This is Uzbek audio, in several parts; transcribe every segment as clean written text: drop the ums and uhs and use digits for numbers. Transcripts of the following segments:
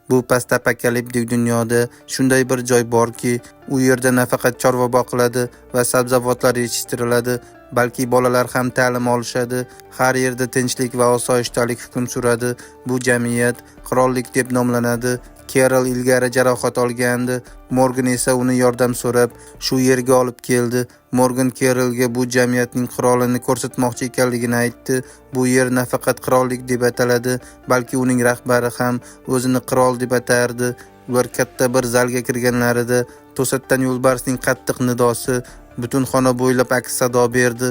Bu postapokaliptik dunyoda shunday bir joy borki, u yerda nafaqat chorva boqiladi va sabzavotlar yetishtiriladi, balki bolalar ham ta'lim olishadi. Har yerda tinchlik va osoyishtalik hukm suradi. Bu jamiyat qirollik deb nomlanadi. Kerol ilgari jarohat olgandi. Morgan esa uni yordam so'rab shu yerga olib keldi. Morgan Kerolga bu jamiyatning qirolini ko'rsatmoqchi ekanligini aytdi. Bu yer nafaqat qirollik deb ataladi, balki uning rahbari ham o'zini qirol deb atardi. Ular katta bir zalga kirganlarida to'satdan yo'lbarsning qattiq nidosi butun xona bo'ylab aks sado berdi.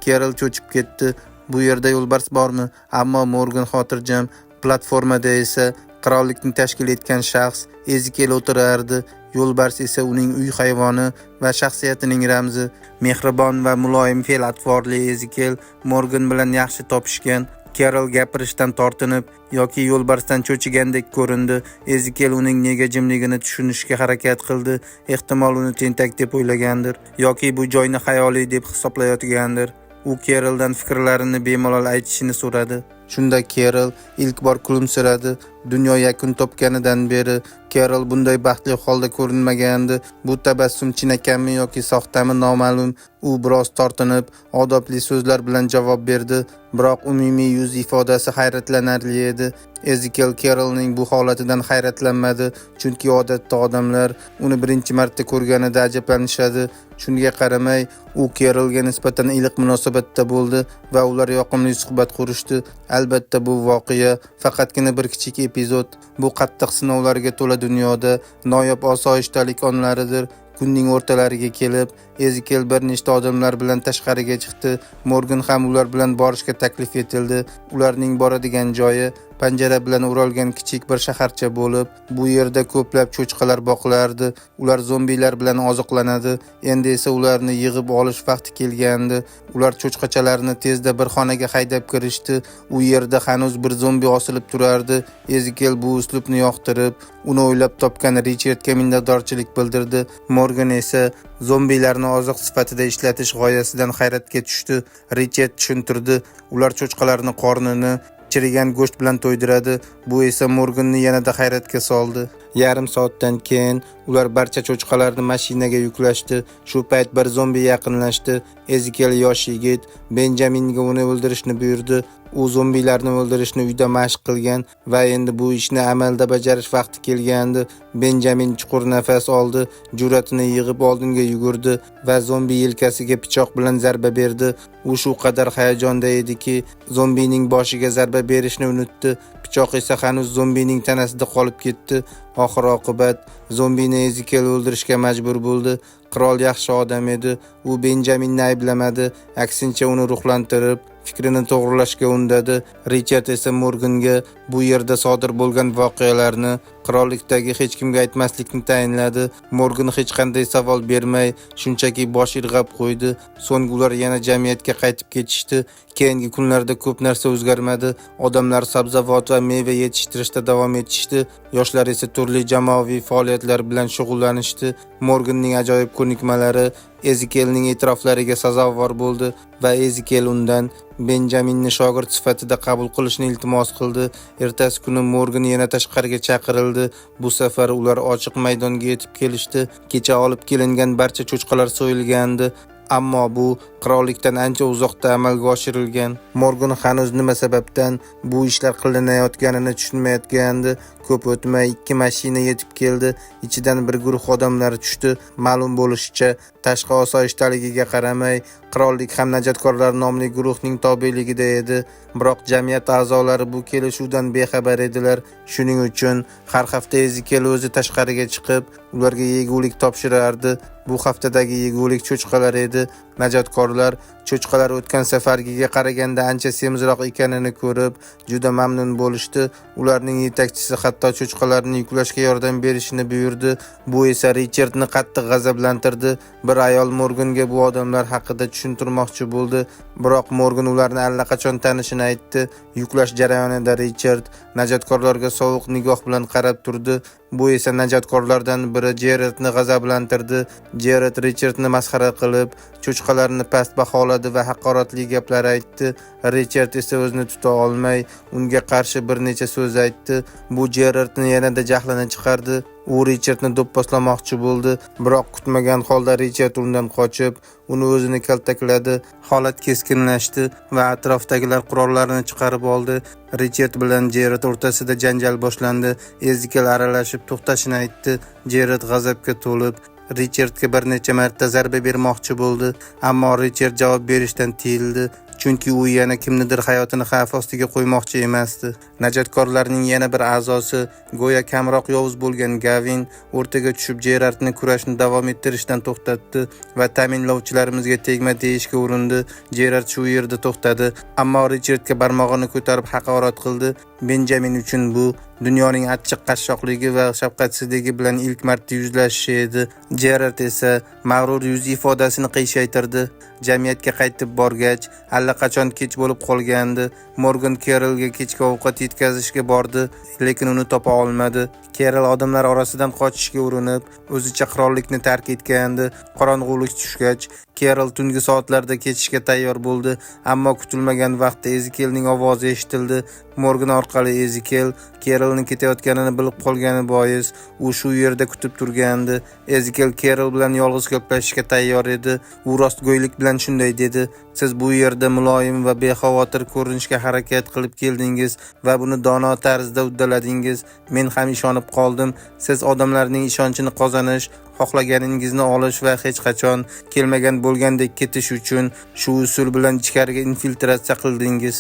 Kerol cho'chib ketdi. Bu yerda yo'lbars bormi? Ammo Morgan xotirjam. Platformada esa qirollikni tashkil etgan shaxs Ezekiel o'tirardi. Yo'lbars esa uning uy hayvoni va shaxsiyatining ramzi. Mehribon va muloyim fe'l-atvorli Ezekiel Morgan bilan yaxshi topishgan. Kerol gapirishdan tortinib yoki yo'lbarsdan cho'chigandek ko'rindi. Ezekiel uning nega jimligini tushunishga harakat qildi. Ehtimol uni tentak deb o'ylagandir yoki bu joyni xayoliy deb hisoblayotgandir. U Keroldan fikrlarini bemalol aytishini so'radi. Shunda Kerol ilk bor kulimsiradi. Dunyo yakun topganidan beri Kerol bunday baxtli holda ko'rinmagandi. Bu tabassum chinakami yoki soxtami noma'lum. U biroz tortinib, odobli so'zlar bilan javob berdi, biroq umumiy yuz ifodasi hayratlanarli edi. Ezekiel Kerolning bu holatidan hayratlanmadi, chunki odatda odamlar uni birinchi marta ko'rganida ajablanishadi. Shunga qaramay, u Kerolga nisbatan iliq munosabatda bo'ldi va ular yoqimli suhbat qurishdi. Albatta, bu voqea faqatgina bir kichik epizod. Bu qattiq sinovlarga to'la dunyoda noyob osoyishtalik onlaridir. Kunning o'rtalariga kelib, Ezekiel bir nechta odamlar bilan tashqariga chiqdi. Morgan ham ular bilan borishga taklif etildi. Ularning boradigan joyi panjara bilan o'ralgan kichik bir shaharcha bo'lib, bu yerda ko'plab cho'chqalar boqilardi. Ular zombilar bilan oziqlanadi. Endi esa ularni yig'ib olish vaqti kelgandi. Ular cho'chqachalarni tezda bir xonaga haydab kirishdi. U yerda hanuz bir zombi osilib turardi. Ezekiel bu uslubni yoqtirib, uni o'ylab topgan Richardga minnatdorchilik bildirdi. Morgan esa zombilarni oziq sifatida ishlatish g'oyasidan hayratga tushdi. Richard tushuntirdi, ular cho'chqalarni qornini chirigan go'sht bilan to'ydiradi. Bu esa Morganni yanada hayratga soldi. Yarim soatdan keyin ular barcha cho'chqalarni mashinaga yuklashdi. Shu payt bir zombi yaqinlashdi. Ezekiel yosh yigit Benjaminga uni o'ldirishni buyurdi. U zombilarni o'ldirishni uyda mashq qilgan va endi bu ishni amalda bajarish vaqti kelgandi. Benjamin chuqur nafas oldi, jur'atini yig'ib oldinga yugurdi va zombi yelkasiga pichoq bilan zarba berdi. U shu qadar hayajonda ediki, zombining boshiga zarba berishni unutdi. Pichoq esa hanuz zombining tanasida qolib ketdi. Oxir oqibat zombini Ezekiel o'ldirishga majbur bo'ldi. Qirol yaxshi odam edi. U Benjaminni ayblamadi, aksincha uni ruhlantirib, fikrini to'g'rilashga undadi. Richard esa Morganga bu yerda sodir bo'lgan voqealarni qirollikdagi hech kimga aytmaslikni tayinladi. Morgan hech qanday savol bermay, shunchaki bosh irg'ab qo'ydi. So'ng ular yana jamiyatga qaytib ketishdi. Keyingi kunlarda ko'p narsa o'zgarmadi. Odamlar sabzavot va meva yetishtirishda davom etishdi. Yoshlar esa turli jamoaviy faoliyatlar bilan shug'ullanishdi. Morganning ajoyib ko'nikmalari Ezekielning e'tiroflariga sazovor bo'ldi va Ezekiel undan Benjaminni shogird sifatida qabul qilishni iltimos qildi. Ertasi kuni Morgan yana tashqariga chaqirildi. Bu safar ular ochiq maydonga yetib kelishdi. Kecha olib kelingan barcha cho'chqalar so'yilgandi. Ammo bu qirollikdan ancha uzoqda amalga oshirilgan. Morgan hanuz nima sababdan bu ishlar qilinayotganini tushunmayotgandi. Ko'p o'tmay ikki mashina yetib keldi. Ichidan bir guruh odamlar tushdi. Ma'lum bo'lishicha, tashqi osoyishtaligiga qaramay, qirollik ham najotkorlar nomli guruhning tobeligida edi. Biroq jamiyat a'zolari bu kelishuvdan bexabar edilar. Shuning uchun har hafta Ezekiel o'zi tashqariga chiqib, ularga yegulik topshirardi. Bu haftadagi yegulik cho'chqalar edi. Najotkorlar cho'chqalar o'tgan safargiga qaraganda ancha semizroq ekanini ko'rib, juda mamnun bo'lishdi. Ularning yetakchisi hatto cho'chqalarni yuklashga yordam berishini buyurdi. Bu esa Richardni qattiq g'azablantirdi. Bir ayol Morganga bu odamlar haqida tushuntirmoqchi bo'ldi, biroq Morgan ularni allaqachon tanishini aytdi. Yuklash jarayonida Richard najotkorlarga sovuq nigoh bilan qarab turdi. Bu esa najotkorlardan biri Jeredni g'azablantirdi. Jered Richardni masxara qilib, cho'chqalarni past baholadi. do'pposladi va haqoratli gaplar aytdi. Richard esa o'zini tuta olmay unga qarshi bir necha so'z aytdi. Bu Jerardni yanada jahlini chiqardi. U Richardni do'pposlamoqchi bo'ldi, biroq kutmagan holda Richard undan qochib, uni o'zini kaltakladi. Holat keskinlashdi va atrofdagilar qurollarini chiqarib oldi. Richard bilan Jerard o'rtasida janjal boshlandi. Ezekiel aralashib to'xtashini aytdi. Jerard g'azabga to'lib Richardga bir necha marta zarba bermoqchi bo'ldi, ammo Richard javob berishdan tiyildi, chunki u yana kimnidir hayotini xavf ostiga qo'ymoqchi emasdi. Najotkorlarning yana bir a'zosi, go'yo kamroq yovuz bo'lgan Gavin o'rtaga tushib Jerardni kurashni davom ettirishdan to'xtatdi va ta'minlovchilarimizga tegma deyishga urindi. Jerard shu yerda to'xtadi, ammo Richardga barmog'ini ko'tarib haqorat qildi. Benjamin uchun bu dunyoning achchiq qashshoqligi va shafqatsizligi bilan ilk marta yuzlashishi edi. Jerard esa mag'rur yuz ifodasini qiyshaytirdi. Jamiyatga qaytib borgach, allaqachon kech bo'lib qolgandi. Morgan Kerolga kechki ovqat yetkazishga bordi, lekin uni topa olmadi. Kerol odamlar orasidan qochishga urinib, o'zicha qirollikni tark etgandi. Qorong'ulik tushgach, Kerol tungi soatlarda ketishga tayyor bo'ldi, ammo kutilmagan vaqtda Ezekielning ovozi eshitildi. Morgan orqali Ezekiel Kerolning ketayotganini bilib qolgani bois, u shu yerda kutib turgandi. Ezekiel Kerol bilan yolg'iz gaplashishga tayyor edi. U rostgo'ylik bilan shunday dedi: "Siz bu yerda muloyim va bexavotir ko'rinishga harakat qilib keldingiz va buni dono tarzda uddaladingiz. Men ham ishonib qoldim. Siz odamlarning ishonchini qozonish, xohlaganingizni olish va hech qachon kelmagan bo'lgandek ketish uchun shu usul bilan ichkariga infiltratsiya qildingiz."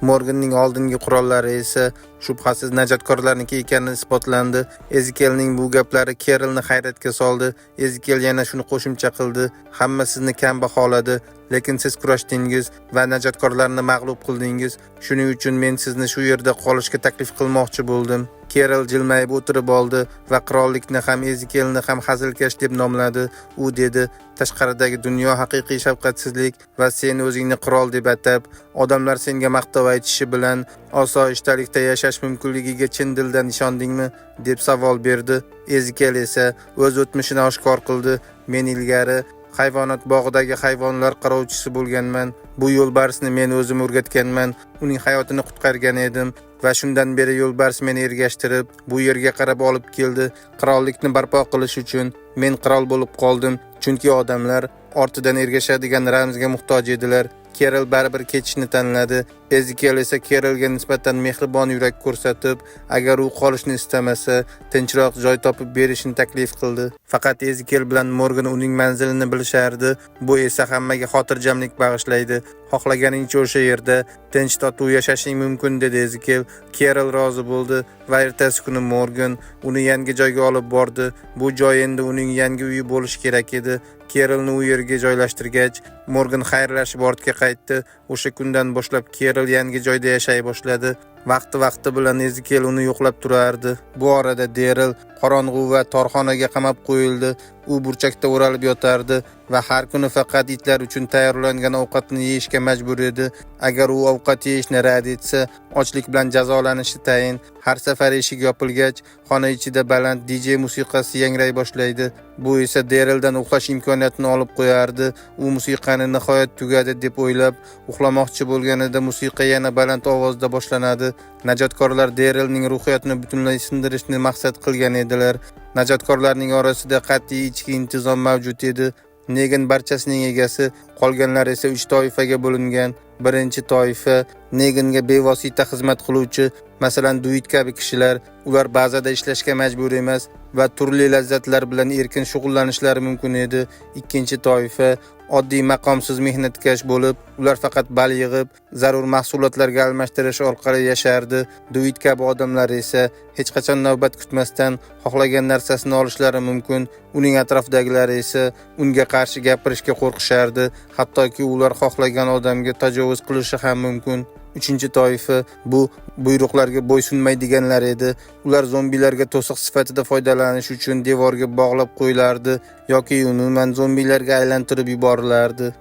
Morganning oldingi qurollari esa shubhasiz najotkorlarniki ekani isbotlandi. Ezekielning bu gaplari Kerolni hayratga soldi. Ezekiel yana shuni qo'shimcha qildi: "Hamma sizni kam baholadi, lekin siz kurashdingiz va najotkorlarni mag'lub qildingiz. Shuning uchun men sizni shu yerda qolishga taklif qilmoqchi bo'ldim." Kerol jilmayib o'tirib oldi va qirollikni ham Ezekielni ham hazilkash deb nomladi. U dedi: "Tashqaridagi dunyo haqiqiy shafqatsizlik va sen o'zingni qirol deb atab, odamlar senga maqtov aytishi bilan osoyishtalikda yashash mumkinligiga chin dildan ishondingmi?" deb savol berdi. Ezekiel esa o'z o'tmishini oshkor qildi. "Men ilgari hayvonot bog'idagi hayvonlar qarovchisi bo'lganman. Bu yo'lbarsni men o'zim o'rgatganman. Uning hayotini qutqargan edim va shundan beri yo'lbars meni ergashtirib, bu yerga qarab olib keldi. Qirollikni barpo qilish uchun men qirol bo'lib qoldim, chunki odamlar ortidan ergashadigan ramzga muhtoj edilar." Kerol baribir ketishni tanladi. Ezekiel esa Kerolga nisbatan mehribon yurak ko'rsatib, agar u qolishni istamasa, tinchroq joy topib berishni taklif qildi. Faqat Ezekiel bilan Morgan uning manzilini bilishardi. Bu esa hammaga xotirjamlik bag'ishlaydi. "Xohlaganingcha o'sha yerda tinch totuv yashashing mumkin", dedi Ezekiel. Kerol rozi bo'ldi va ertasi kuni Morgan uni yangi joyga olib bordi. Bu joy endi uning yangi uyi bo'lishi kerak edi. Kerolni u yerga joylashtirgach, Morgan xayrlashib ortga qaytdi. O'sha kundan boshlab Kerol yangi joyda yashay boshladi. Vaqti-vaqti bilan Ezekiel uni yo'qlab turardi. Bu orada Deril qorong'u va torxonaga qamab qo'yildi. U burchakda o'ralib yotardi va har kuni faqat itlar uchun tayyorlangan ovqatni yeyishga majbur edi. Agar u ovqat yeyishni rad etsa, ochlik bilan jazolanishi tayin. Har safar eshik yopilgach, xona ichida baland DJ musiqasi yangray boshlaydi. Bu esa Derildan uxlash imkoniyatini olib qo'yardi. U musiqani nihoyat tugadi deb o'ylab, uxlamoqchi bo'lganida musiqa yana baland ovozda boshlanadi. Najotkorlar Derilning ruhiyatini butunlay sindirishni maqsad qilgan edilar. Najotkorlarning orasida qat'iy ichki intizom mavjud edi. Negan barchasining egasi, qolganlar esa 3 toifaga bo'lingan. Birinchi toifa Neganga bevosita xizmat qiluvchi, masalan, Duit kabi kishilar. Ular bazada ishlashga majbur emas va turli lazzatlar bilan erkin shug'ullanishlari mumkin edi. Ikkinchi toifa oddiy maqomsiz mehnatkash bo'lib, ular faqat bal yig'ib, zarur mahsulotlarga almashtirish orqali yashardi. Duit kabi odamlar esa hech qachon navbat kutmasdan xohlagan narsasini olishlari mumkin. Uning atrofidagilari esa unga qarshi gapirishga qo'rqishardi, hattoki ular xohlagan odamga tajovuz qilishi ham mumkin. Uchinchi toifa bu buyruqlarga bo'ysunmaydiganlar edi. Ular zombilarga to'siq sifatida foydalanish uchun devorga bog'lab qo'yilardi yoki umuman zombilarga aylantirib yuborilardi.